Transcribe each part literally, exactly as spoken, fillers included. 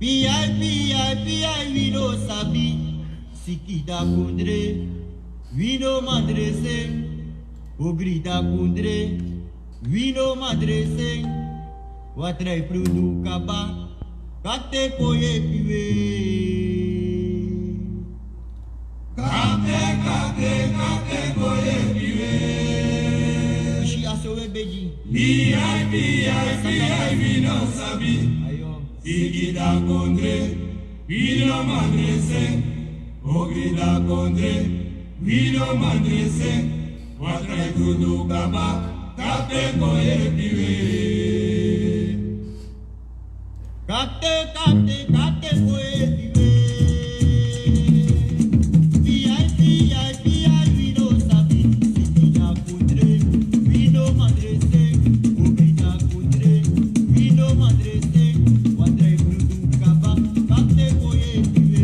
P I P, P I P, wi no sabi. Siki da kondre, wi no man drese. Ogri da kondre, wi no man drese. Wan trai prudu kaba, kapten kon yepi wi. Kapten, kapten, kapten kon yepi wi. Si a so wi e begi. P I P, P I P, wi no sabi. Ayo. Siki da kondre, wi no man drese. Ogri da kondre, wi no man drese. Wan trai prudu kaba, kapten kon yepi wi. Kapten, kapten, kapten kon yepi wi. P I P, P I P, wi no sabi. Siki da kondre, wi no man drese. Ogri da kondre, wi no man drese. Wan trai prudu kaba, kapten kon yepi wi.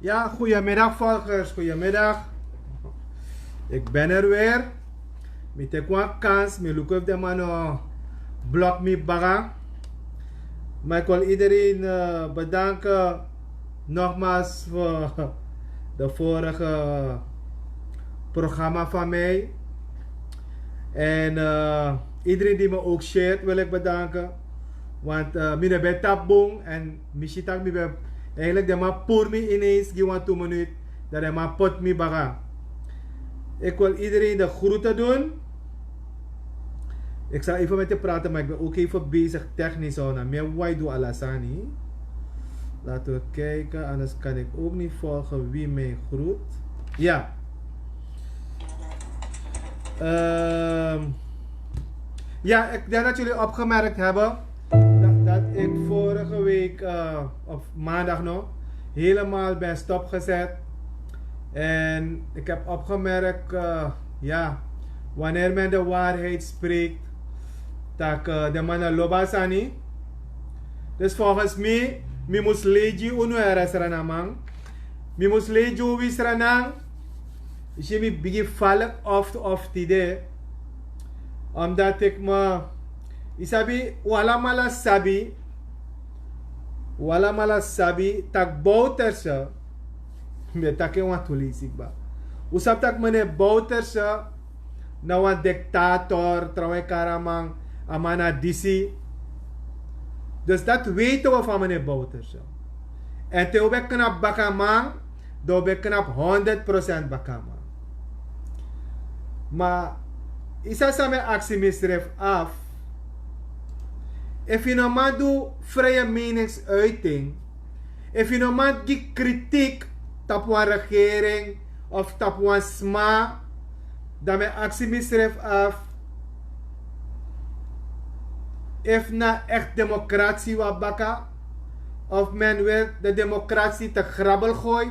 Ja, goedemiddag volgers, goedemiddag. Ik ben er weer. Mi teki wan kans, mi luku efu den man no blok mi baka. Maar ik wil iedereen eh, bedanken nogmaals voor de vorige programma van mij. En eh, iedereen die me ook shared wil ik bedanken. Want eh, mi no ben tapu bun en mi si taki mi ben, eigenlijk den man puru mi ineens gi wan tu minut, dan den man poti mi baka. Ik wil iedereen de groeten doen. Ik zal even met je praten, maar ik ben ook even bezig technisch. Hoor. Na mi wai du ala sani. Laten we kijken, anders kan ik ook niet volgen wie mij groet. Ja. Ehm, ja, ik denk dat jullie opgemerkt hebben dat, dat ik vorige week, eh, of maandag nog, helemaal ben stopgezet. En ik heb opgemerkt, eh, ja, wanneer men de waarheid spreekt, dat eh, de man no lobi a sani. Dus volgens mij, mi mus lei gi unu, heri Srananman. Mi mus lei gi unu, Srananman. Yu si mi bigin falik of of tide. Omdat ik me Yu sabi, un alamala sabi, un alamala sabi tak' Bouterse, mi e taki en wantu leisi kba. Un sabi tak' meneer Bouterse na wan diktator, trouwe karaman, a man na disi. Dus dat weten we van meneer Bouterse. En te un ben knap bakaman, dan un ben knap honderd procent bakaman. Maar isa san mi e aksi misrefi afu. Efu yu no man du vrije meningsuiting, efu yu no man gi kritiek tapu wan regering of tapu wan sma, dan mi e aksi misrefi afu efu na echt democratie wan baka, of men wil de democratie te grabbel gooi.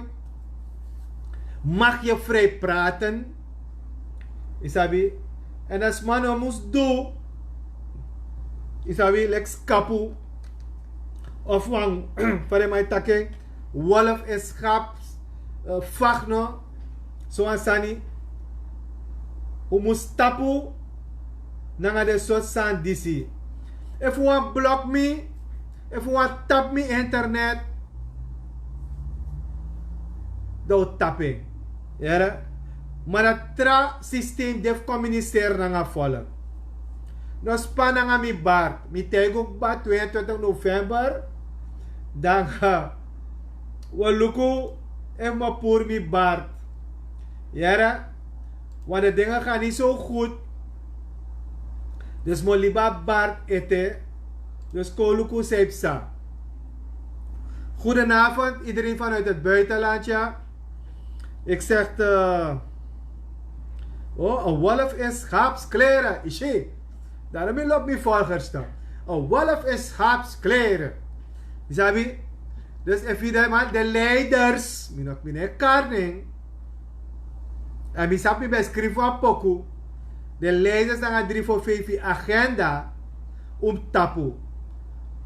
Mag je vrij praten? Yu sabi? En a sma no mus du, yu sabi, leki skapu of wan, fa den man e taki en, wolf in schaps, eh, vacht, no? So wan sani. Un mus tapu nanga den sortu sani disi. Efu un wani blok mi, efu un wani tapu mi internet, dan un tapu en. Yere? Ma na tra systeem di e fu communiceren nanga volk. No span nanga mi bart. Mi taigi un kba tweeëntwintig november. Dan un o luku efu mi o puru mi bart. Yere? Want de dingen gaan niet zo goed. Dus mi o libi a bart ete. Dus kon luku san yu psa. Goedenavond, iedereen vanuit het buitenland, ja. Ik zeg, eh, oh, een wolf in schaapskleren. Yu si. Daarom mi lobi mi volgers dan. Een wolf in schaapskleren. Yu sabi? Dus efu yu de man, de leiders, mi no, mi no e kari nen. En mi sabi mi ben skrifi wan poku. De leiders nanga dri fo feifi agenda, un mus tapu.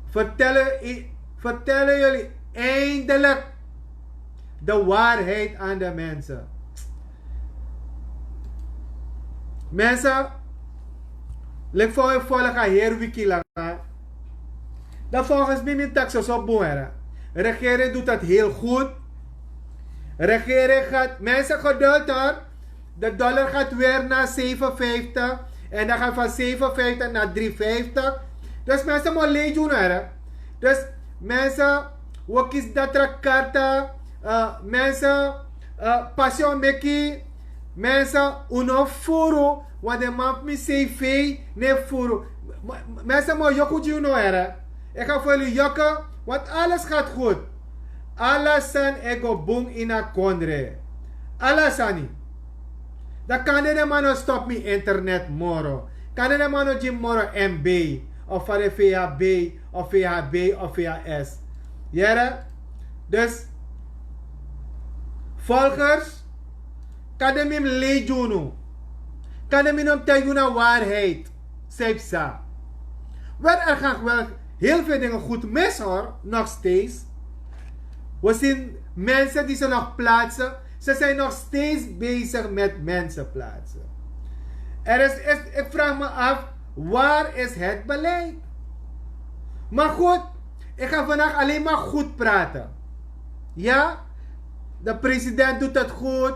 Vertellen, i-, vertellen jullie eindelijk de waarheid aan de mensen. Mensen, leki fa un e folg a heri wiki langa, dan volgens mi, mi taki soso bun, hè. Regering doet het heel goed. Regering gaat, mensen, geduld, hoor. De dollar gaat weer naar zeven vijftig. En dan gaat van zeven vijftig naar drie vijftig. Dus mensen, mi o leisi unu, hè. Dus mensen, we kisi datra karta. Eh, mensen, eh, pasi o meki. Mensen, un no furu, want den man fu mi cv no e furu. Ma-, ma-, mensen, mi o yoku gi unu, here. Ik ga voor jullie jokken, want alles gaat goed. Ala sani e go bun ini a kondre. Ala sani. Dan kande den man no stop mi internet moro. Kande den man no gi mi moro mb. Of van de vhb, of vhb, of vhs. Yere? Dus, volgers, kande mi mus leisi unu. Kande mi no mus taigi unu a waarheid. San yu psa. Wel, er gaan wel heel veel dingen goed mis, hoor, nog steeds. We zien mensen die ze nog plaatsen. Ze zijn nog steeds bezig met mensen plaatsen. Er is, is, ik vraag me af, waar is het beleid? Maar goed, ik ga vandaag alleen maar goed praten. Ja, de president doet het goed.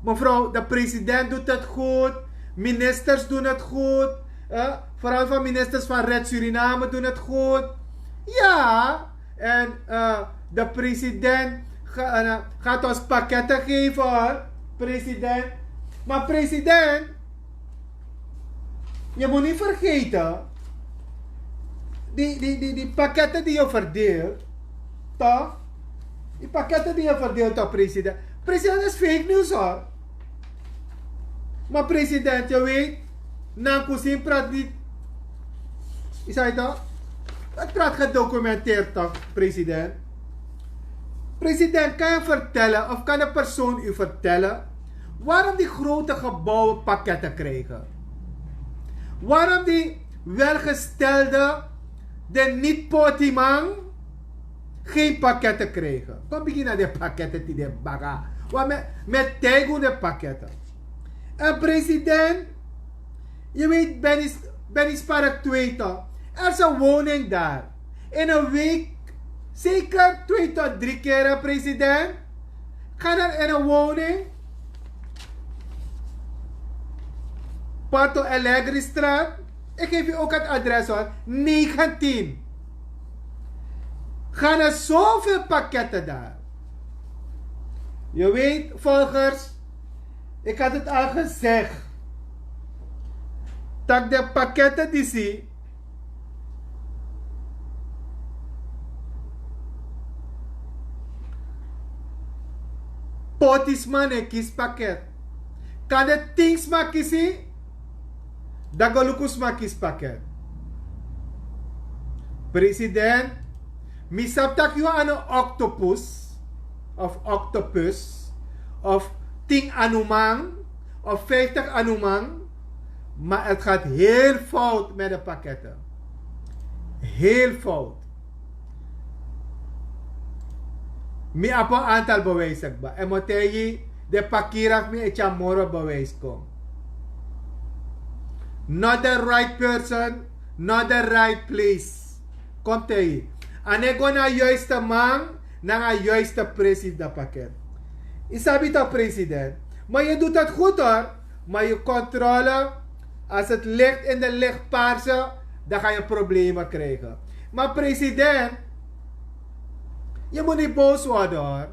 Mevrouw, de president doet het goed. Ministers doen het goed. Eh, vooral van ministers van Red Suriname doen het goed. Ja, en eh, de president ga-, eh, gaat ons pakketten geven, hoor. President. Maar president, je moet niet vergeten, die, die, die, die pakketten die je verdeelt, toch? Die pakketten die je verdeelt, toch, president? President, is fake news, hoor. Maar president, je weet, Nankusin praat niet. Yu sabi toch? Het praat gedocumenteerd, toch, president? President, kan je vertellen of kan de persoon u vertellen waarom die grote gebouwen pakketten krijgen? Waarom die welgestelde, de niet-potiman, geen pakketten krijgen? Kom, begin naar de pakketten die de baga. Wat met, met tijgen de pakketten. En president, je weet, Benny, Ben isparak twee to. Er is een woning daar. In een week zeker twee tot drie keren, president. Ga naar in een woning. Porto Alegre straat. Ik geef u ook het adres, hoor. Negentien. Gaan er zoveel pakketten daar. Je weet, volgers, ik had het al gezegd, dat de pakketten die zie, potisma ne kisi pakket. Kan de tingsma kisi, dan go luku sma kisi pakket. President, mi sabi tak' yu a no octopus of octopus of tin anuman of vijftig anuman, maar het gaat heel fout met de pakketten. Heel fout. Mi abi wan antal bewijs kba en mi o taigi, de pakira fu mi e tyari moro bewijs kon. Not the right person, not the right place. Kon taigi. A no e go na a yuiste man nanga a yuiste presi fu de paket. Yu sabi tok, president? Maar je doet het goed, hoor. Maar je controle, als het ligt in de lichtpaarse, dan ga je problemen krijgen. Maar president, je moet niet boos worden, hoor.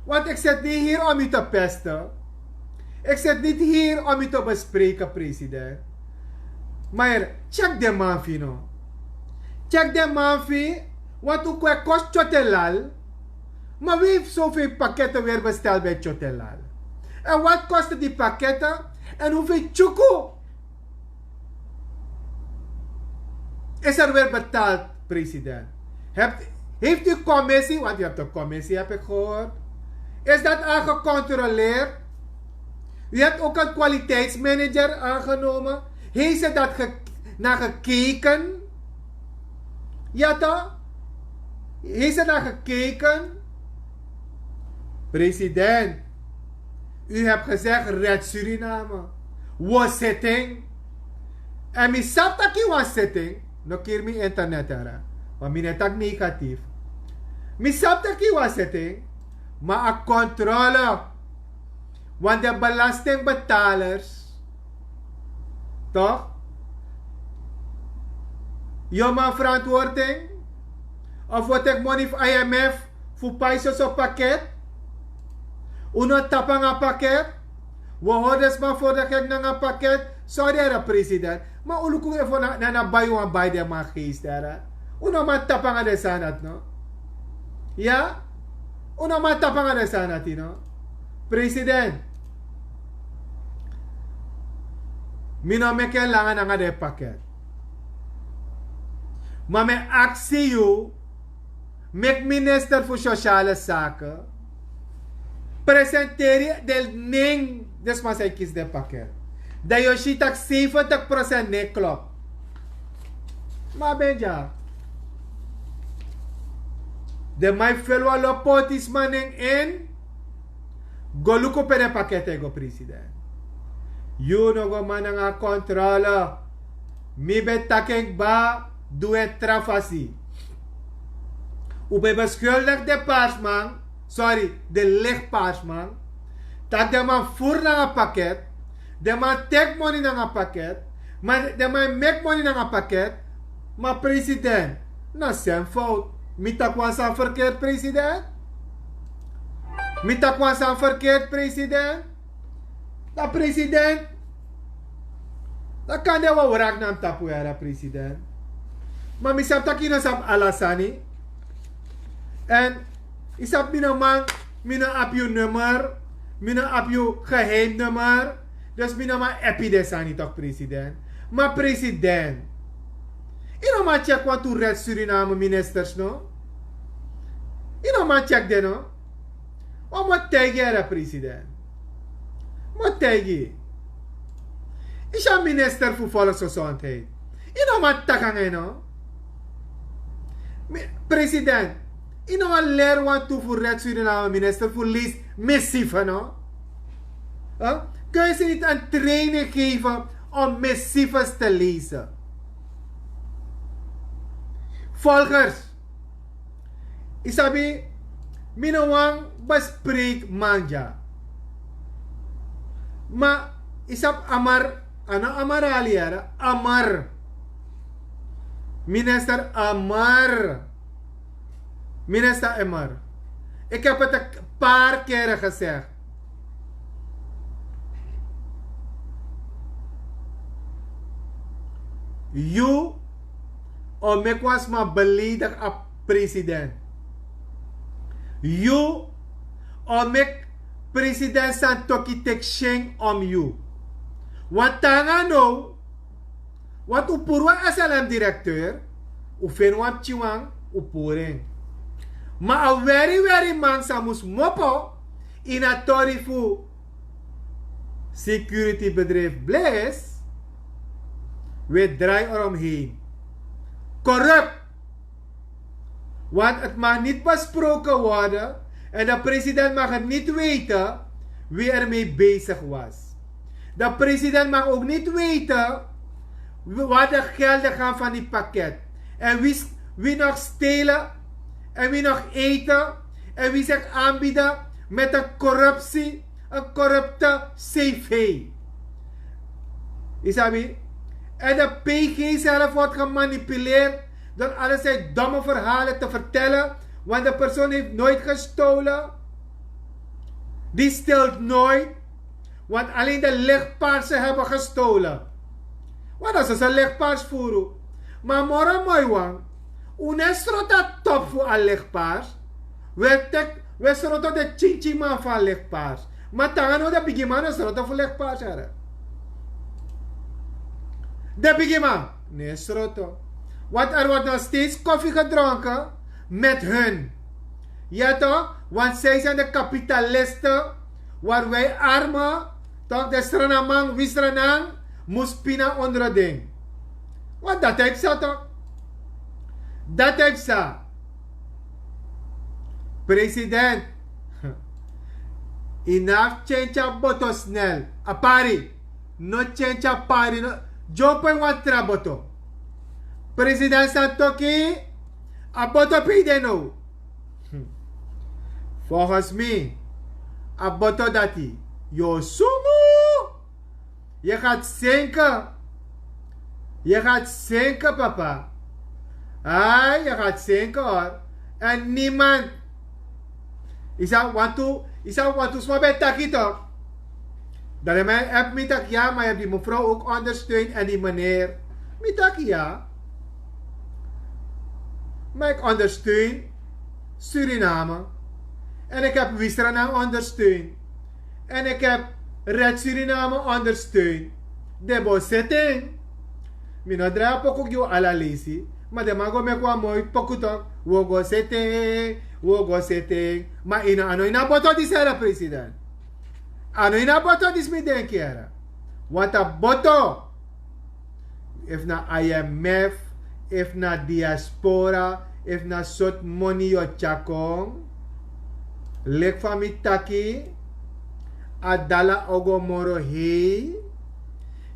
Want ik zit niet hier om u te pesten. Ik zit niet hier om u te bespreken, president. Maar check de man fu yu, no. Check de man fu yu, want un kwe kosi Chotelal. Maar wie heeft zoveel pakketten weer besteld bij Chotelal? En wat kosten die pakketten? En hoeveel tjuku is er weer betaald, president? Hebt, heeft u commissie, want u hebt een commissie, heb ik gehoord. Is dat al gecontroleerd? U hebt ook een kwaliteitsmanager aangenomen. Heeft ze dat ge-, naar gekeken? Ja toch? Heeft ze naar gekeken? President, u hebt gezegd: Red Suriname, wan setting. En mi sabi tak' yu wan setting, no kiri mi internet, heri. Want mi no e taki negatief. Mi sabi tak' yu wan setting, maar a controle. Want de belastingbetalers, toch? Yu man verantwoording? Of wi teki moni fu I M F fu pai soso paket? Un no tapu nanga paket? Wi hori den sma fu de gek nanga paket. Sorry, heri president. Ma un luku efu na, na, na bai wan bai den man geest, heri. Un no man tapu nanga den sani dati, no? Ya? Un no man tapu nanga den sani dati, no? President, mi no meki en langa nanga den paket. Ma mi e aksi yu, meki minister fu Sociale Zaken presenteri den nen, den sma san e kisi den paket. Dan yu o si tak' zeventig procent no e klop. Ma ben dya. Den man e feli wan lo poti sma nen in. Go luku pe den paket e go, president. Yu no go man nanga controle. Mi ben taki en kba, du en tra fasi. Un ben beschuldig den paarsman, sorry, den lichtpaarsman, tak' den man voer nanga paket, den man teki moni nanga paket, ma den man e meki moni nanga paket. Ma president, na san fout? Mi taki wan sani verkeerd, president? Mi taki wan sani verkeerd, president? Dan president, dan kande wan wraki na mi tapu, heri president. Ma mi sabi tak' yu no sabi ala sani. En yu sabi, mi no man, mi no abi yu nummer, mi no abi yu geheim nummer. Dus mi no man app yu den sani tok, president. Ma president, yu no man check wantu Red Suriname ministers, no? Yu no man check den, no? Wan mi o taigi yu, heri president. Mi o taigi yu. Yu si a minister fu volksgezondheid. Yu no man taki nanga en, no? Mi, president, yu no man leri wantu fu Red Suriname minister fu leisi mi sifer, no? Huh? Kun je ze niet een training geven om misifus te lezen. Volgers, isabi, mi no wan bespreek manja. Ma isab amar, ano amar aliera amar. Minister amar. Minister amar. Ik heb het een paar keren gezegd. Yu o meki wan sma beledig a president. Yu o meki president Santoki teki syen om yu. Wan tanga no. Want un puru wan slm direkteur, un feni wan pikin wan, un puru en. Ma a weri weri man san mus mopo ini a tori fu security bedrijf Blis, we drai er omheen. Corrupt. Want het mag niet besproken worden en de president mag het niet weten wie ermee bezig was. De president mag ook niet weten waar de gelden gaan van die pakket. En wie, wie nog stelen en wie nog eten en wie zich aanbieden met een corruptie, een corrupte cv. Isabi? En de pg zelf wordt gemanipuleerd door alle zijn domme verhalen te vertellen, want de persoon heeft nooit gestolen. Die stelt nooit. Want alleen de lichtpaarsen hebben gestolen. Want dat is een lichtpaars voor u. Maar moro mooi wan. Un no e sroto a top fu a lichtpaars. We tek, we sroto de tyintyinman fu a lichtpaars. Ma tanga no de bigiman no sroto fu lichtpaars here. De bigiman no e sroto. Want er wordt nog steeds koffie gedronken met hun. Ja toch? Want zij zijn de kapitalisten, waar wij armen, toch, de sranamang wisranang, mus pina ondro ding. Want dat hij psa toch? Dat hij psa. President, inaf tjentja boto snel. Apari. No tjentja pari no. Dyopo en wan tra boto. President Santoki, a boto pe yu de no? Volgens mi, a boto dati, yu o sungu. Yu gati senke. Yu gati senke papa. Ai, yu gati senke hor. En niemand. Isa wantu, isa wantu sma ben taki toch. Dan de man heb mi taki ja, maar je hebt die mevrouw ook ondersteund en die meneer. Mi taki ja. Maar ik ondersteun Suriname. En ik heb Wisrana ondersteund. En ik heb Red Suriname ondersteund. De bo sitting. Mi no drai a poku gi un ala leisi. Ma den man go meki wan moi poku tok. Wo go sete, wo go sete. Ma ina ano ina boto di sera president. Ano ina boto di smi denki era. Wata boto. Efu na imf, efu na diaspora, efu na sot moni yu o tyakon. Leki fa mi taki, a dala o go moro hei.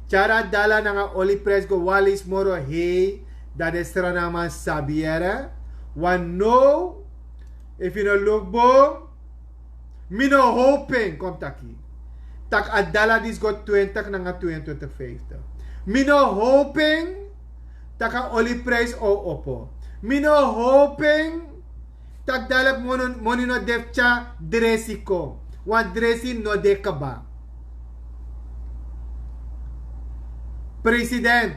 Tyari a dala nanga oli prijs go wan leisi moro hei. Dan den sranaman sabi yere. Wan now, efu yu no luku bun, mi no hoping kon mi taki, tak' a dala disi go twintig nanga twintig vijftig. Mi no hoping tak' a oli prijs o opo. Mi no hoping tak' dalek moni no de fu tyari dresi kon. Wan dresi no de kaba. President,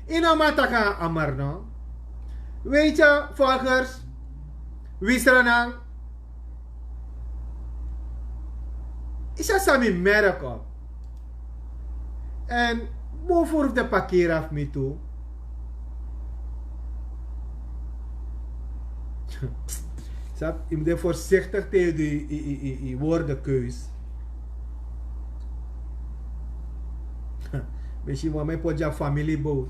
yu no man taki a amar no. Weiti yu, volgers, wisranan, yu sa san mi merk op. En bun furu fu de pakera fu mi tu. Sabi, yu mus de voorzichtig tegen yu woordenkeus. Misschien wan mi poti a familieboot.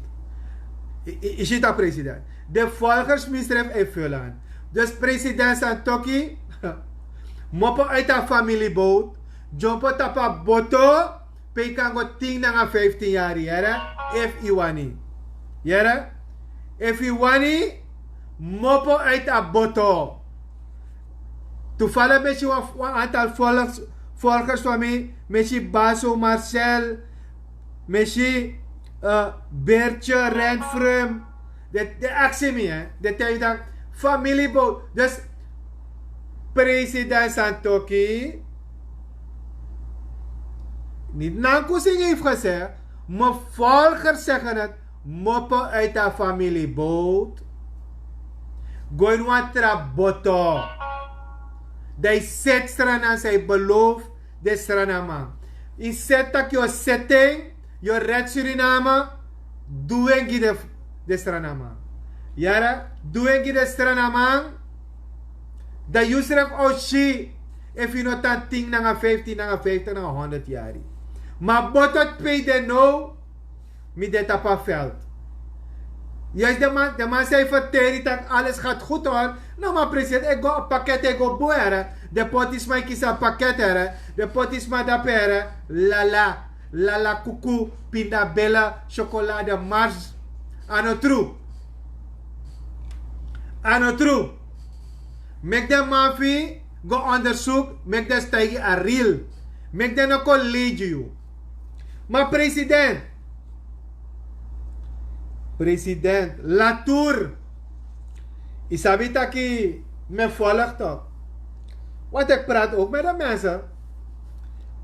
Yu si ta president, de volgers misdrijf e fulan. Dus president Santoki, mopo uit a familieboot, jumpo tapu a boto. pe yu kan go tin nanga fiftin yari yere. Efu yu wani yere, efu yu wani mopo uit a boto. Toevallig mesi wan antal volgers van mi, mesi baso marcel, mesi bertje renfrum. De aksi mi hè de tijden familieboot dus president santoki. Niet nankusing heeft gezegd, mijn volgers zeggen het, moppen uit haar familieboot. Go in wan tra boto. Dai set strana sai beloof de strana man. In set tak yo setting, yo red Suriname. Doe en gi de strana man. Yara, doe en gi de strana man. Dan yusref o si efu yu no tan tin nanga fiftin nanga fiftin nanga honderd yari. Ma botot pei de no. Mi de tapa veld. Yes de man de man zei verteri tak alles gaat goed hoor. No maar president ik go pakket ik go boere. De potisma ik is een pakket here. De potisma dapere. Lala, lala kuku, pindabella, chocolade mars. Anotru. Anotru. Meki den man fu yu go onderzoek. Meki den stijgi a real. Meki den no kon leidje yu. Ma president, president latour. Yu sabi taki men volg tok. Want ik praat ook met de mensen.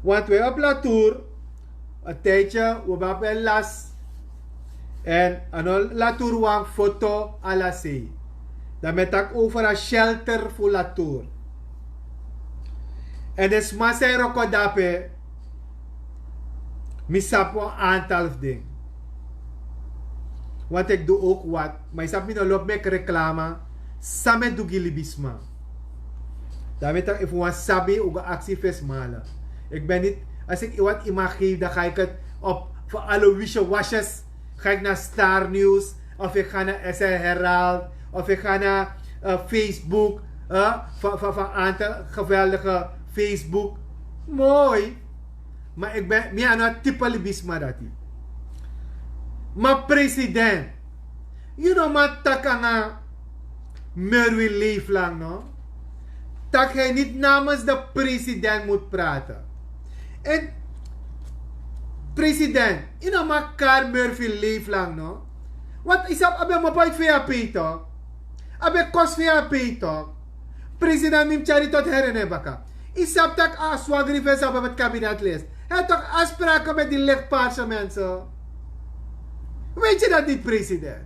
Want wij op latour een tijdje we ben op een las. En ano latour wan foto ala sei. Dan met tak over a shelter fu latour. En de sma san yu roko dape. Mi sabi wan aantal fu ding. Want ik doe ook wat maar yu sabi mi no lobi meki reklama. San mi e du gi libisma. Dan mi e taki efu wan sabi un go aksi fesi male. Ik ben niti, als ik wat iemand geef dan ga ik het op fu alowisye washes. Ga ik na star news of ik ga na sl herald of ik ga na facebook. Van aantal geweldige facebook. Moi. Maar ik ben mi ano type libisma dati. Maar president, yu no man taki nanga merwin leeflang no. Dat hij niet namens de president moet praten. En president, yu no man kari merwin leeflang no. Want yu sabi a ben mopo uit vap tok. A ben kosi vap tok. President mi mus tyari tot heri en en baka. Yu sabi tak' a swagri fu en sabi a ben kabinet list. Hij tok afspraken met die lichtpaarse mensen. Weet je dat niet president?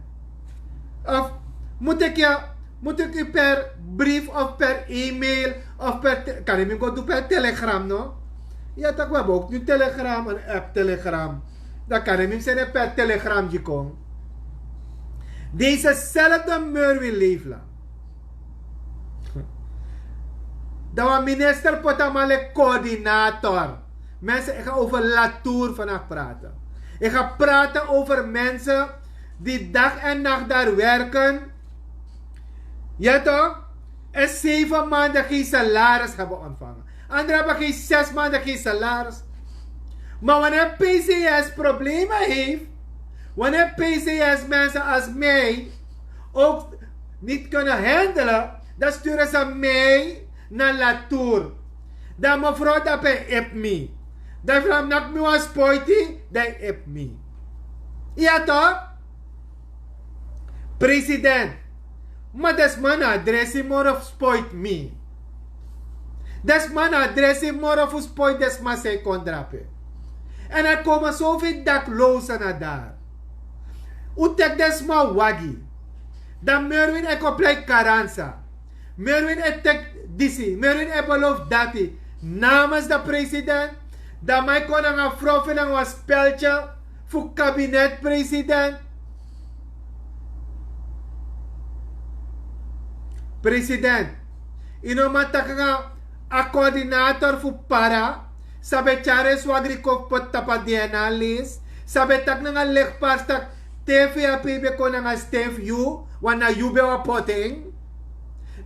Of moet ik je, moet ik u per brief of per e-mail of per kan ik mi go doen per telegram no? Ja toch we hebben ook nu telegram en app telegram. Dan kan ik mi sende per telegram die kon. Dezezelfde murwi leefla. Dan wan minister poti a man leki coördinator. Mensen ik ga over latour vanaf praten. Ik ga praten over mensen die dag en nacht daar werken. Ja toch? En zeven maanden geen salaris hebben ontvangen. Andere hebben geen zes maanden geen salaris. Maar wanneer pcs problemen heeft, wanneer pcs mensen als mij ook niet kunnen handelen, dan sturen ze mij na latour. Dan mevrouw dape ip mi. Dan vrouw nak mi wan spoiti dan ip mi. Ja toch? President, ma desma na adresi moro fu spoit mi. Desma na adresi moro fu spoit desma sei kon drape. En a koma sofi daklosa na dar. Un tek desma wagi. Dan merwin e kon plei karansa. Merwin e tek disi merwin e belof dati. Namens de president. Dan mai kon nanga frofi nanga wan speltye fu kabinet president. President, yu no man taki nanga a koordinator fu para, san ben tyari en swagri kon fu poti tapu a dna list, san ben taki nanga legpars tak' te fu yu a pei ben kon nanga sten fu yu, want na yu ben o poti en.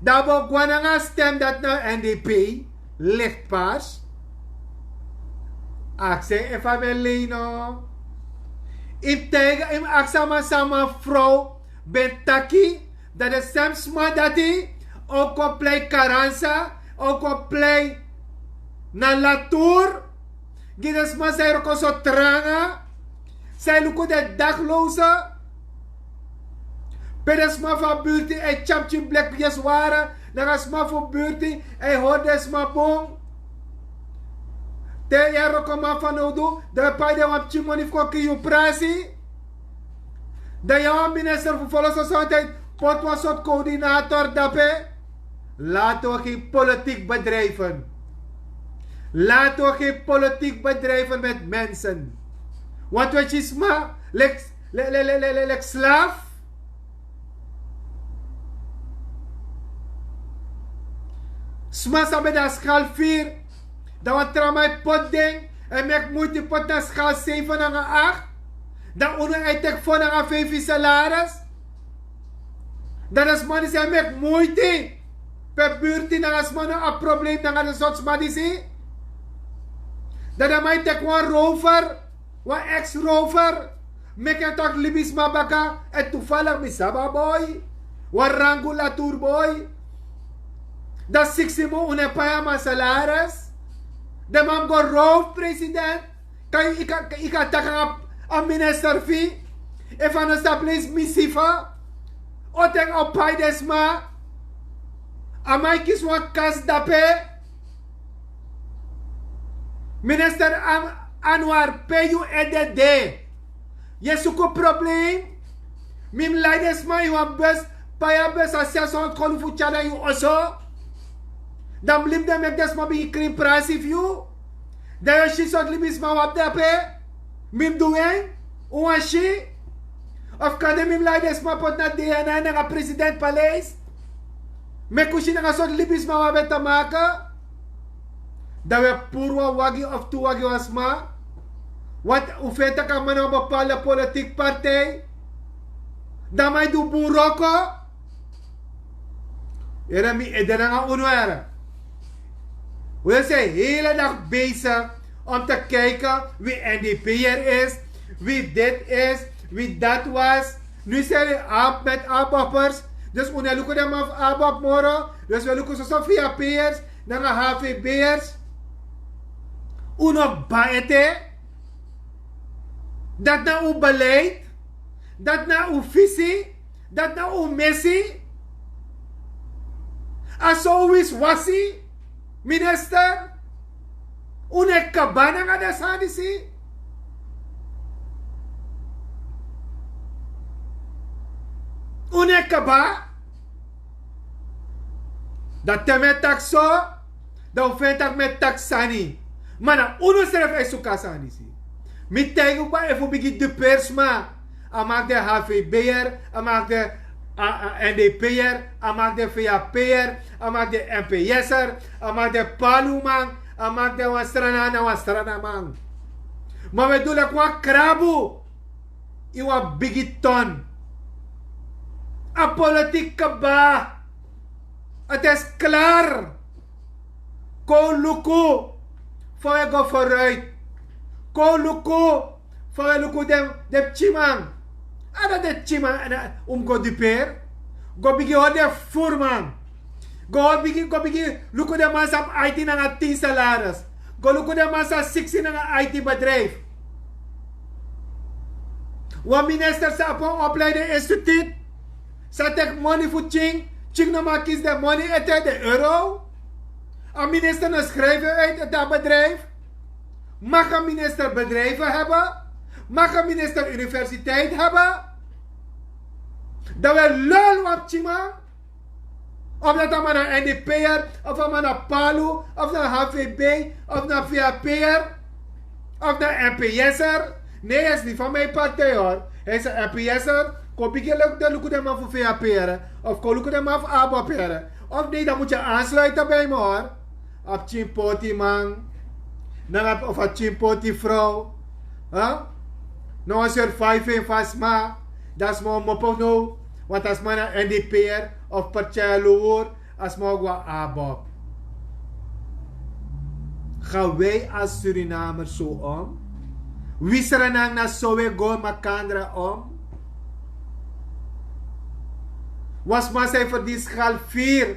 Dan a bo gwa nanga a stem dati na n d p. Legpars. Aksi en efu a ben lei no. Yu mus taigi, yu mus aksi a man san a man frow ben taki, dan den sem sma dati o kon plei karansa, o kon plei na latur. Gi den sma san e wroko so tranga, san e luku den daglose. Pe den sma fu a burti e tyari pikin bleki pikin swara, nanga sma fu burti e hori den sma bun. Te yu e wrokoman fanowdu, dan yu e pai den wan pikin moni fu kon kiri yu prasi. Dan yu a wan minister fu folo sosoniteit, poti wan sortu koordinator dape. Laten we geen politiek bedrijven. Laten we geen politiek bedrijven met mensen. Want we zien sma, lek, lek, lek, lek, lek, lek slaaf. Sma san ben de na skal firi, dan wan tra man e poti den, e meki muiti poti na skal seven nanga acht. Dan unu e teki fo nanga feifi salaris. Dan den sma disi e meki muiti. Pe burti nanga sma no abi problem nanga den sortu sma disi. Dan den man e teki wan rover, wan ex-rover, meki en taki libisma baka, èn toevallig mi sabi a boi, wan rangu latur boi. Dan siksi mun unu e pai a man salaris. Den man mus go row fu president. Kan yu, yu kan, yu kan taki nanga a minister fu yu, efu a no sabi leisi misifa, o ten o pai den sma. A man e kisi wan kasi dape. Minister An-, Anwar, pe yu ede de? Yu e suku problem. Mi mus lai den sma ini wan bus, pai a bus a seshondro kolu fu tyari na yu oso. Dan mi mus libi den meki den sma bigin krin prasi fu yu. Dan yu o si sortu libisma wi abi dape. Mi mus du en. Un wani si? Of kande mi mus lai den sma poti na D N A nanga president paleis. Meki un si nanga sortu libisma wi abi te make. Dan wi e puru wan wagi of tu wagi wan sma. Want un feni tak' a man na wan bepaalde politiki partij. Dan a man e du bun wroko. Yere, mi ede nanga unu, yere. We zijn hele dag bezig om te kijken wie N D P'er is, wie dit is, wie dat was. Nu zijn we af met ABOP'ers. Dus unu e luku den man fu ABOP moro. Dus wi e luku soso VHP'ers nanga HVB'ers. Unu kba ete. Dat na un beleid. Dat na un visie. Dat na un missie. A so un wisi wasi, minister. Unu e kba nanga den sani disi. Unu e kba. Dan te mi e taki so, dan un feni tak' mi e taki sani. Ma na unu srefi e suku a sani disi. Mi taigi un kba, efu un bigin dupeer sma, a maki den HVB'er, a maki den, a, a, NDP'er, a maki den VHP'er, a maki den NPS'er, a maki den Paluman, a maki den wan Sranan na wan Sranaman. Ma wi e du leki wan krabu ini wan bigi ton. A politiki kba. Het is klaar. Kon luku fa wi e go vooruit. Kon luku fa wi e luku den, den pikinman. A no den pikinman, a no, un mus go dupeer. Go bigin hori den voerman. Go bigin, go bigin luku den man san abi aiti nanga tin salaris. Go luku den man san abi siksi nanga aiti bedrijf. Wan minister san abi wan opleiding instituut, san teki moni fu Tying. Tying no man kisi den moni ete, den euro. A minister no schrijf uit ete a bedrijf. Mag een minister bedrijven hebben? Mag een minister universiteit hebben? Dan wi e lul wan pikinman. Of dati a man na NDP'er, of a man na Palu, of na HVB, of na VHP'er, of na NPS'er. Nee, hij is niet van mijn partij, hoor. Hij is een NPS'er. Kon bigin luku den, luku den man fu VHP'er, of kon luku den man fu ABOP'er. Of nee, dan moet je aansluiten bij me, hoor. A pikin poti man, nanga of a pikin poti frow. Huh? No wan surviving fu a sma. Dan sma o mopo now. Want a sma na NDP'er of Partij Loer, a sma o go na ABOP. Ga wij als Surinamer zo om? Wisranang na sowe go makandra om. Wan sma san yu verdien skalfiri.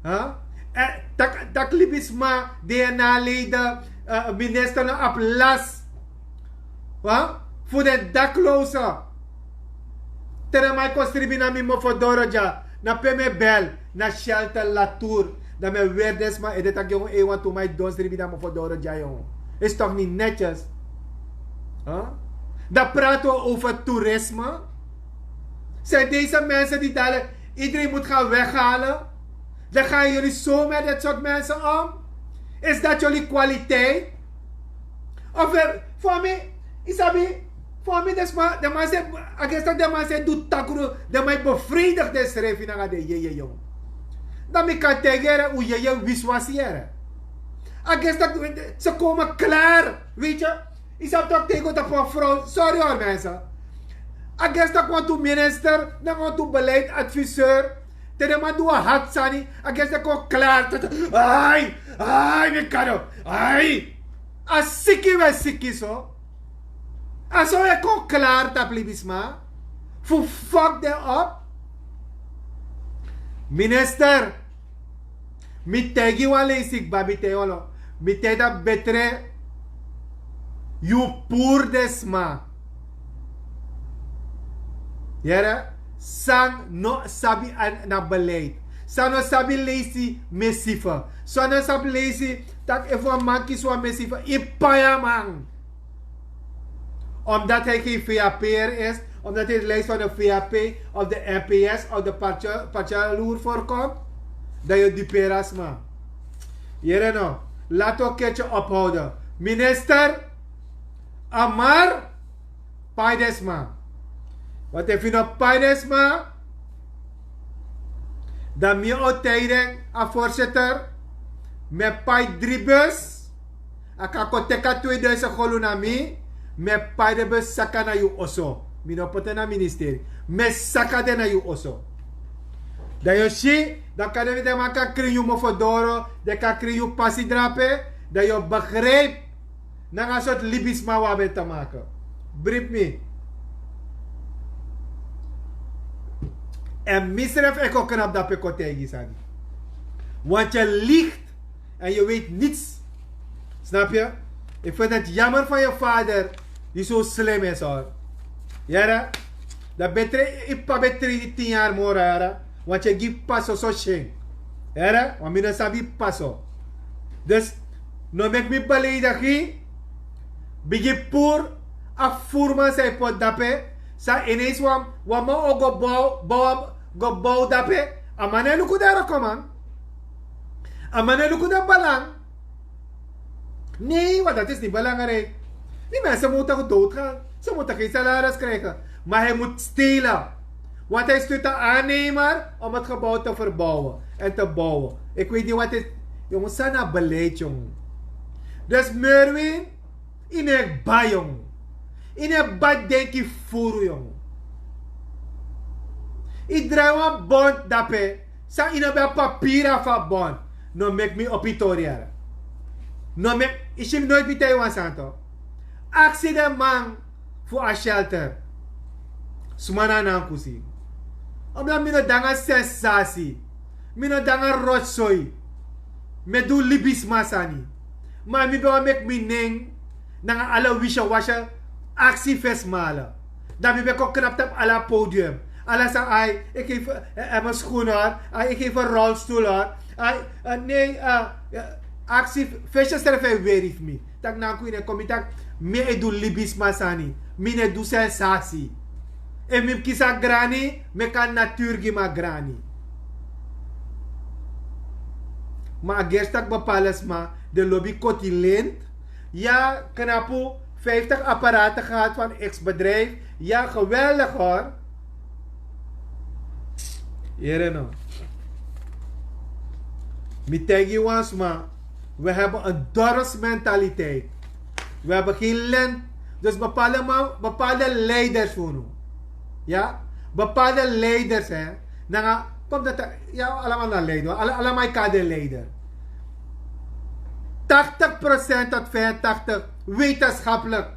Huh? Eh, tak, tak libisma, DNA leden, eh, minister na abi lasi. Huh? Fu den dakloze. Te den man e kon sribi na mi mofo doro dya, na pe mi e bel, na shelter Latour. Dan mi e weri den sma ede tak' yongu, ei, wantu man e don sribi na mofo doro dya, yongu. Is toch niet netjes? Huh? Dan praten we over toerisme. Zijn deze mensen die dadelijk iedereen moet gaan weghalen? Dan gaan jullie zo met dit soort mensen om? Is dat jullie kwaliteit? Of, eh, voor mij, isabi, voor mij, de sma, de man zegt, agesta, de man zegt, doet takru, de man bevredigt de schrijf in de yeye, jong. Dan mi kan tegen yere, u yeye wiswasi yere. Agesta, ze komen klaar, weet je. Isabi toch tegen dat van vrouw, sorry hoor, mensen. Agesta kwam to minister, dan kwam to beleidsadviseur. Te den man du wan hati sani, a gesi den kon klari. Ai, ai, mi kado. Ai. A siki we siki so. A so e kon klari tapu libisma. Fu fuck den op. Minister, mi taigi wan leisi kba, mi taigi wan lo. Mi taigi dati betre yu puru den sma. Yere, san no sabi na beleid. San no sabi leisi mesifa. San no sabi leisi tak' efu wan man kisi wan mesifa, yu pai a man. Omdat hij geen VHP'er is, omdat hij de lijst van de VHP of de NPS of de partiële loer voorkomt, dan je dupeert als man. Yere no, laten we een keertje ophouden. Minister, Amar, pai den sma. Want efu yu no pai den sma, dan mi o taigi den, a voorzitter, mi e pai dri bus. A kan kon teki a tweeduizend golu na mi. Mi e pai den bus saka na yu oso. Mi no poti en na ministeri. Mi e saka den na yu oso. Dan yu o si, dan kan den man kan krin yu mofo doro, den kan krin yu pasi drape, dan yu o begrijpi nanga sortu libisma wi abi te maken. Bribi mi. En misrefi e kon knapu dape kon taigi yu sani. Want je liegt en je weet niets. Snap je? Ik vind het jammer van je vader, die zo slim is, hoor. Yere? Dan betre, yu p'pa betre di tin yari moro, yere? Want yu e gi paso so syen. Yere? Want mi no sabi paso. Dus, no meki mi beleidigi. Bigin puru a voerman san yu poti dape. San ineens wan, wan man o go bow, bow, go bow dape. A man no e luku den rokoman. A man no e luku den balang. Nee, want dat is niet belangrijk. Die mensen moeten toch doodgaan. Ze moeten geen salaris krijgen. Maar hij moet stelen. Want hij stuurt een aannemer om het gebouw te verbouwen en te bouwen. Ik weet niet wat is. Jongens, san na beleid, jong. Dus Merwin, yu no e kba, jong. Yu no e kba, denki furu, jong. Yu drai wan bond dape. San yu no ben abi papiri fu a bond. No meki mi opo yu tori yere. No meki, yu si mi noiti mi taigi wan sani tok. Aksi den man fu a shelter. Suma na Nankusi. Omdat mi no de nanga sensasi. Mi no de nanga rotsoi. Mi e du libisma sani. Ma mi ben wani meki mi nen nanga ala wishy-washy aksi fu sma ala. Dan mi ben kon knapu tapu ala podium. Ala san, ai, ik geef, eh, eh, mijn schoen, hoor. Ai, ik geef een rolstoel, hoor. Ai, eh, nee, eh, eh, aksi, fesi srefi e weri fu mi. Tak' Nanku, yu no e kon mi taki mi e du libisma sani. Mi no e du sensasi. Efu mi mus kisi a grani, meki a natuur gi mi a grani. Ma a gersi tak' bepaalde sma, den lobi koti lint. Ya, knapu, vijftig apparaten gehad van X bedrijf. Ya, geweldig, hoor. Yere no. Mi taigi wan sma, we hebben een dorpsmentaliteit. We hebben geen lint. Dus bepaalde man, bepaalde leiders fu unu. Ya, bepaalde leiders, hè. Nanga, kom dat, ya, allemaal na leider. Alle, allemaal kan de leider. tachtig procent tot vijfentachtig wetenschappelijk.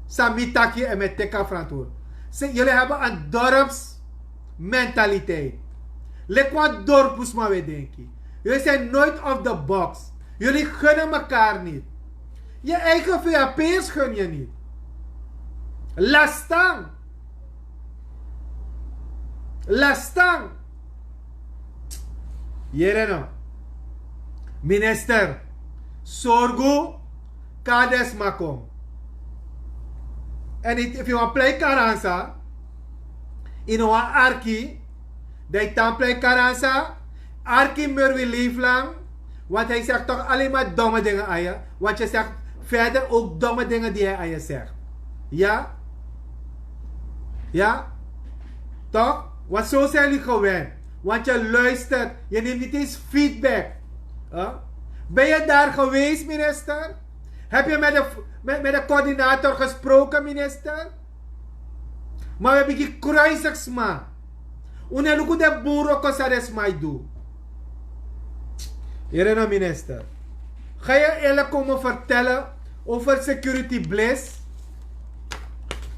San mi taki en mi e teki a verantwoord. Se yuli heben en dorpsmentaliteit. Leki wan dorpusma we denki. Yuli zijn nooit of the box. Yuli gunnen mekaar nit. Ye eigen vapers gun ye nit. Lastan. Lastan. Yere no. Minister, sorgu, kades makon. En if you wan plei karansa, ino wan arki, dan yu tan plei karansa. Arki murwi leeflang. Want hij zegt toch alleen maar domme dingen aan je. Want je zegt verder ook domme dingen die hij aan je zegt. Ja? Ja? Toch? Want zo zijn jullie gewend. Want je luistert. Je neemt niet eens feedback. Huh? Ben je daar geweest, minister? Heb je met de, met, met de coördinator gesproken, minister? Maar we hebben gekruisigd, sma. Unu e luku den bun wroko san den sma e du. Here no, minister. Ga je eerlijk komen vertellen over security bliss?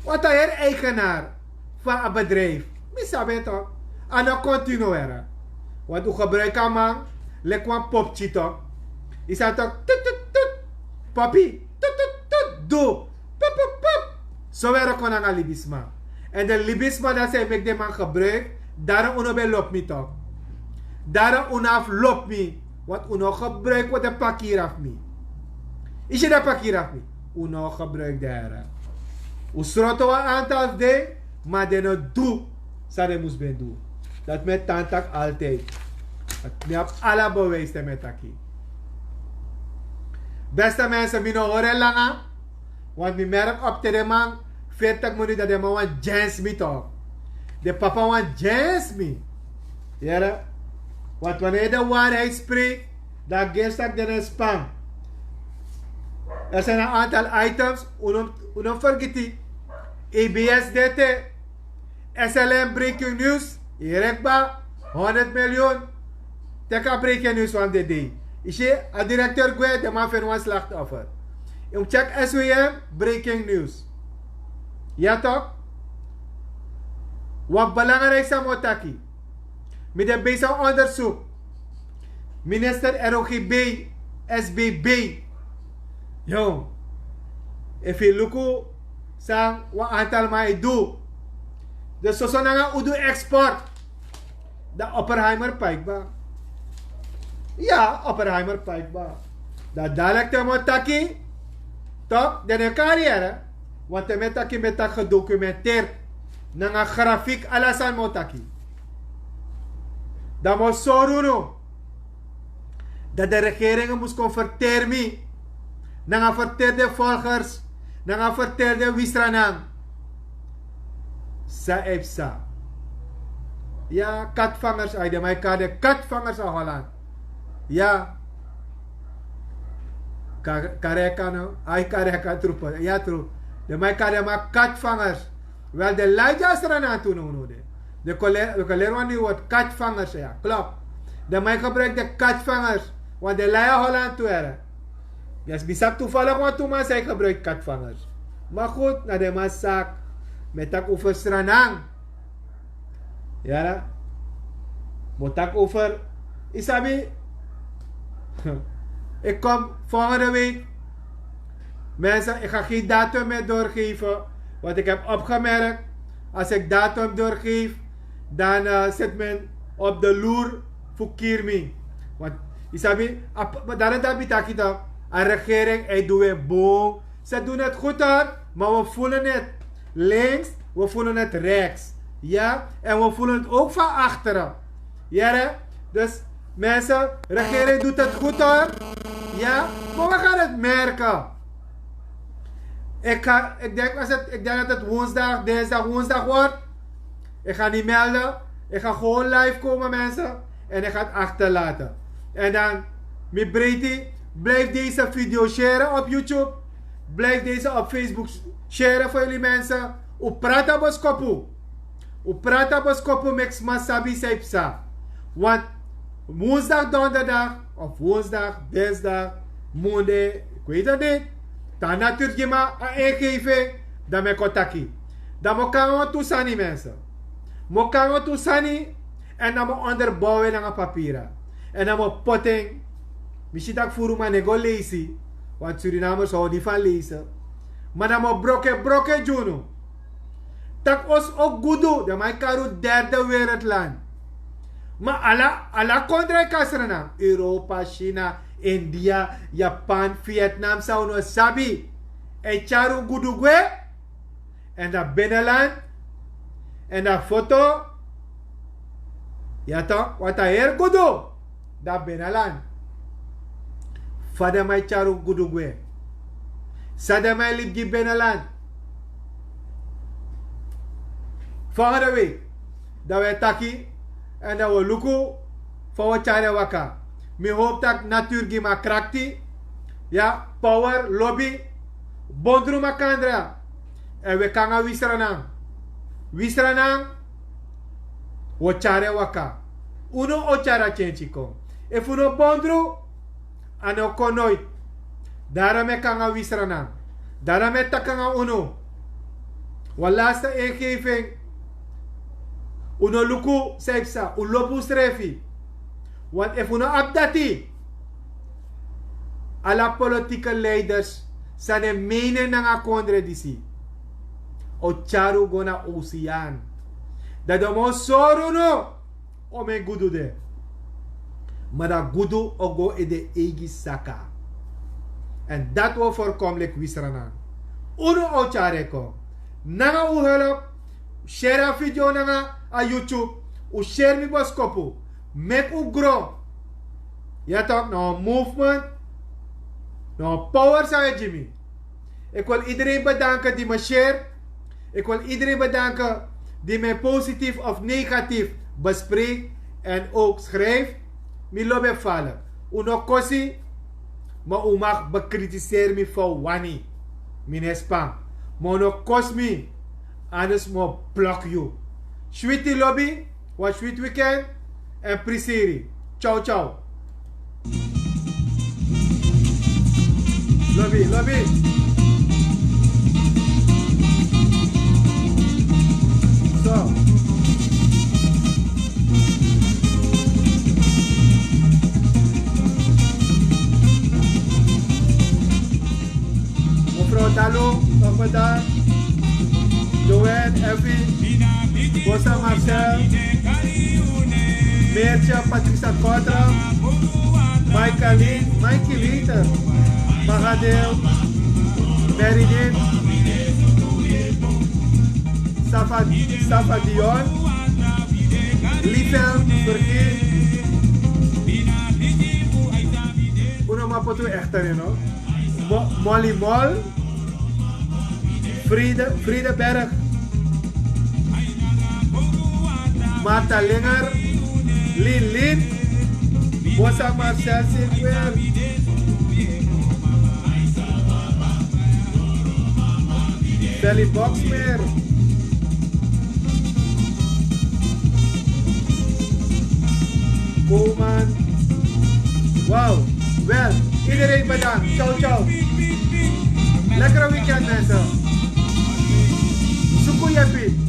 Wat a heri eigenaar van a bedrijf. Mi sabi en toch. A no continu were. Want u gebruik a man leki wan popki toch. Yu sabi toch, tut tut tut. Papi, tut tut tut, du. Pup pup pup. So were kon nanga libisma. En de libisma dati san e meki den man gebruik. Daro unu ben lobi mi toch. Daro unu abi lobi mi. Want unu gebruik wan de pakira fu mi. Isi de pakira fu mi. Unu gebruik de here. Un sroto wan antal fu den. Ma den no du san den mus ben du. Dati mi e tan taki altijd. Mi abi ala bewijs te mi e taki. Beste mensen, mi no hori en langa. Want mi merk op te den man veertig minuten dat den man wan djens mi toch. Den papa wan djens mi. Here. Want wanneer de waarheid spreekt, dan geeft dat den span. Er zijn een aantal items, unu unu vergiti. E B S D T, S L M Breaking News, yu rekba, honderd miljoen. Teki a Breaking News wan dede. Yu si, a directeur gwe, den man feni wan slachtoffer. Yu mus check S W M Breaking News. Ya toch? Wan belangrijk san mi o taki. Mi de bezig onderzoek. Minister R O G B, S B B. Yo, efu yu luku san wan aantal man e du. Dus soso nanga un du export. Dan Oppenheimer pai kba. Ya, Oppenheimer pai kba. Dan dadelijk te mi o taki. Toch, den no e kari here. Want te mi e taki, mi e taki gedocumenteerd. Nanga grafiek, ala sani mi o taki. Dan mi o sori unu. Dat de regering mus kon verteri mi. Nanga verteri den volgers. Nanga verteri den Sranan. San e psa. Ya, katvangers, ai, den man e kari den katvangers a Holland. Ya. Ka-, kareka no, ai, kareka, tru. Ya, tru. Den man e kari den man katvangers. Wel, den lai dya Sranan tu no, no de. Den kon leri, den kon leri wan nyun word, katvangers, ya. Klopt. Den man e gebruik den katvangers. Want den lai a Holland tu here. Yes, mi sabi toevallig wan tu man san e gebruik katvangers. Maar goed, na den man saki. Mi e taki over Sranan. Ya, mi o taki over, yu sabi, ik kom volgende week. Mensen, ik ga geen datum meer doorgeven. Want ik heb opgemerkt, als ik datum doorgeef, dan eh, zit men op de loer voor Kirmi. Want, yu sabi, ap-, maar daarom dat mi taki toch, a regering, hij doet weer boom. Ze doen het goed hoor, maar we voelen het links, we voelen het rechts. Ja, en we voelen het ook van achteren. Ja, hè? Dus mensen, regering doet het goed hoor. Ja, maar we gaan het merken. Ik, ga, ik, denk als het, ik denk dat het woensdag, dinsdag, woensdag wordt. Ik ga niet melden. Ik ga gewoon live komen, mensen. En ik ga het achterlaten. En dan, mi breiti, blijf deze video sharen op YouTube. Blijf deze op Facebook sharen voor jullie mensen. Un prata boskopu. Un prata boskopu, meki sma sabi san e psa. Want woensdag, donderdag, of woensdag, dinsdag, Munde, kwete dit. Te a natuur gi mi a ingeving, dan mi e kon taki. Dan mi o kon nanga wantu sani, mensen. Mi o kon nanga wantu sani, èn dan mi o onderbouw en nanga papira. Èn dan mi o poti en. Mi si tak' furu man no e go leisi. Want Surinamers hou niet van lezen. Ma dan mi o broko en, broko en gi unu. Tak' un o gudu, den man e kari un derde wereldland. Ma ala, ala kondre e kasra nan. Europa, China, India, Japan, Vietnam, san un no sabi. E tyari un gudu gwe. Èn dan binnenland. Èn dan foto. Ya toch, want a heri gudu. Dan binnenland. Fa den man e tyari un gudu gwe. San den man e libi gi binnenland. Volgende week. Dan wi e taki. Èn dan wi o luku fa wi o tyari en waka. Mi howpu tak' natuur gi mi a krakti. Ya, power, lobi. Bondru makandra. Èn wi e kon nanga wi sranan. Wi sranan. Wi o tyari en waka. Un no o tyari a tyentyi kon. Efu un no bondru, a no o kon noiti. Daro mi e kon nanga wi sranan. Daro mi e taki nanga unu. Wan laatste ingeving. Un no luku san e psa, un lobi unsrefi. Want efu un no abi dati, ala politieke leiders san den mene nanga kondre disi o tyari un go na oceaan. Dan den man o sori unu omeni gudu de. Ma dan gudu o go ini den eigi saka. Èn dati wi o voorkom leki wi sranan. Un no o tyari en kon. Nanga un hulp, share a video nanga a YouTube. Un share mi boskopu. Meki un gro. Ya toch, na wan movement. Na wan power san wi e gi mi. Ik wil iedereen bedanken die me share. Ik wil iedereen bedanken die mij positief of negatief bespreekt en ook schrijft. Mi lobi e fala. Un no kosi, ma un mag bekritiseri mi fa un wani. Mi no e span. Ma un no kosi mi. Anders mi o blok yu. Switi lobi, wan switi weekend. Èn prisiri. Ciao, ciao. Lobi, lobi. So. Mevrouw Dalo, nog bedankt. Joanne, Effie, Bosa Marcel, Meertje, Patricia Kotra, Michaeline, Mikey Winter, Magadeo, Meridin, Safa, Safa Dion, Liefel, Verkeer. Uno mapotu echter, you know. Mo-, Molly Mol, Friede, Friedeberg, Martha Linger, Lin Lin, Bosa Marcel Silver, Sally Boxmeer. Koman. Wauw. Wel, iedereen bedankt. Ciao, ciao. Lekkere weekend, mensen. Suku yepi.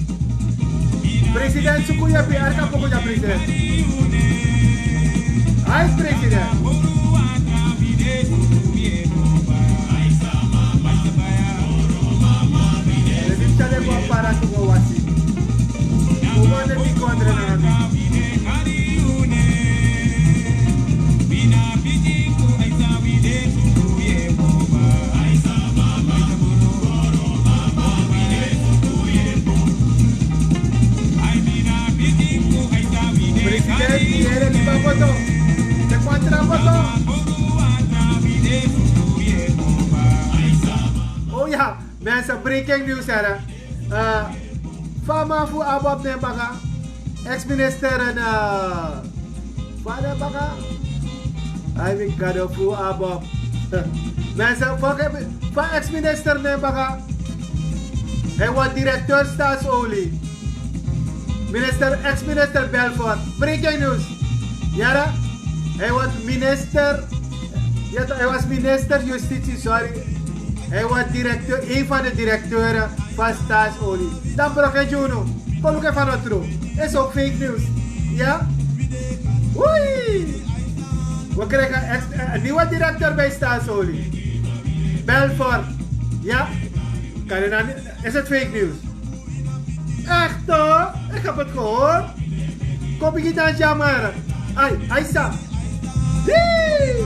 President Suku yepi, arka poko ya president. Hi, president. President, go para tu go wasi. Ogo de mi kondre na mi. Presidenti, yere mi ba foto. Te kuantra foto. Oh ya, mensen, breaking news, hè. Eh, fa a man fu ABOP nen baka, ex-minister en, eh, fa nen baka? Ai, mi gado fu ABOP. Mensen, fa, fa ex-minister nen baka? Hij wordt directeur Staatsolie. Minister, ex-minister Belfort. Breaking news. Yara, hij wordt minister Ya toch, hij was minister Justitie, sorry. Hij was directeur, een van de directeuren van Staatsolie. Dan brok hij Juno. Kon ook even terug. Is ook fake news. Ja? Oei! We krijgen een, ex- een nieuwe directeur bij Staatsolie. Belfort. Ja? Kan je dan niet, is het fake news? Echt hoor, ik heb het gehoord. Kom, begin dan, jammer. Ai, Aisa. Yee!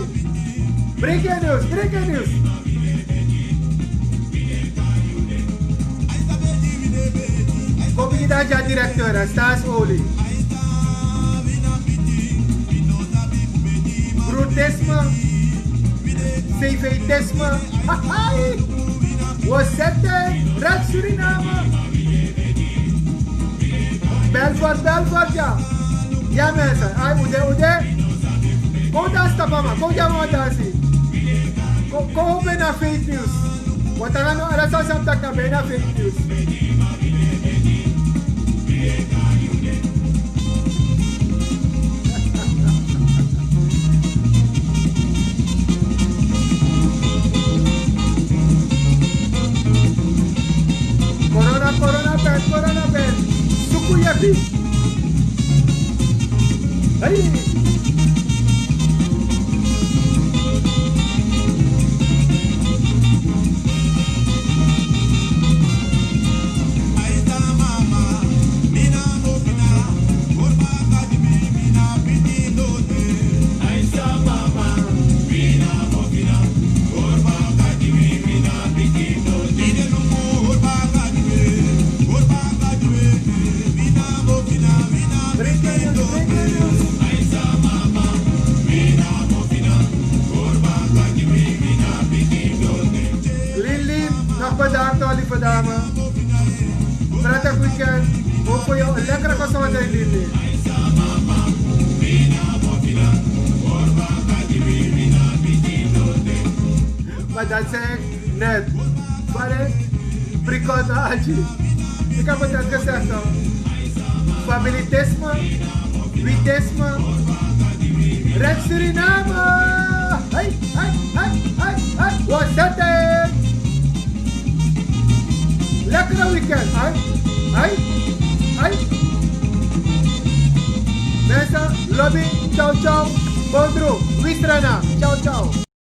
Breaking news, breaking news. Kom, begin dan, ja, directeur, hè, Staatsolie. Broertisme. C V-tisme. Wosete. Red Suriname. Belfort, Belfort, ja. Ja, mensen. Ai, ude, ude. Kon dansi, papa, man. Kon, ja, man, dansi. Kon, kon, bijna fake news. Wat dan nou, alles als een tak bijna fake news. Corona, corona ben, corona ben. Suku yepi. Hey. Lili, nog bedankt, lieve dame. Prettig weekend. Hoop voor jou een lekkere gezondheid, Lili. Maar dat zei ik net. Vale, prikota aji. Ik heb het net gezegd, toch? Familitisme, witisme, Red Suriname. Hey, hey, hey, hey, hey. What's that, eh? Lekkere weekend. Ai, ai, ai. Mensen, lobby, ciao, ciao. Bondru, wistrana, ciao, ciao.